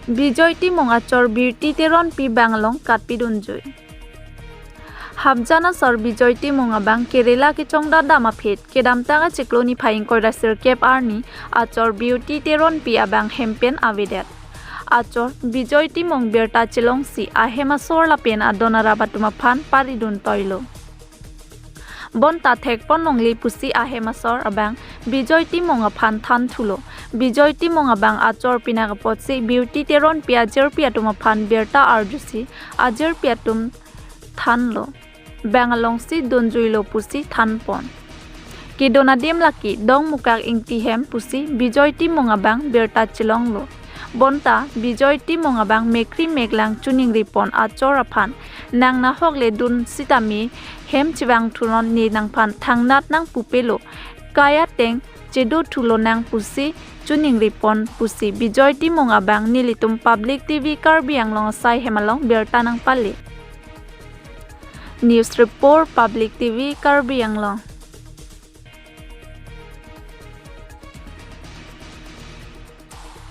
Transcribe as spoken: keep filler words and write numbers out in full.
Bijoy Timung achor Beauty Teronpi bang along katpidunjui. Hapjan asor Bijoy Timung abang Kerala kechongdat dam aphi kedamtang achiklo niphai ingkoi ra sirkep arni achor Beauty Teronpi abang hem pen avedet. Achor Bijoy Timung birta chelongsi ahem asor lapen adon arap atum aphan paridun toilo. Bonta thekpon longle pusi ahem asor abang Bijoy Timung aphan thanthulo. Bijoy Timung abang achor pinak apotsi Beauty Teronpi ajirpi atum aphan birta arjusi ajirpi atum thanlo. Bang alongsi dunjuilo pusi thanpon. Kedun adim lake Dongmukak Ingti hem pusi Bijoy Timung abang birta chelonglo. Bonta Bijoy Timung abang mekri meklang chuningripon achor aphan, nang nahok le dun sitame hem chevangthunon, ne nangphan thangnat nangpupelo, kai ateng chedothulonang pusi chuningripon pusi Bijoy Timung abang nelitum Public T V Karbi Anglong asai hem along birta nangpale. News Report, Public T V Karbi Anglong.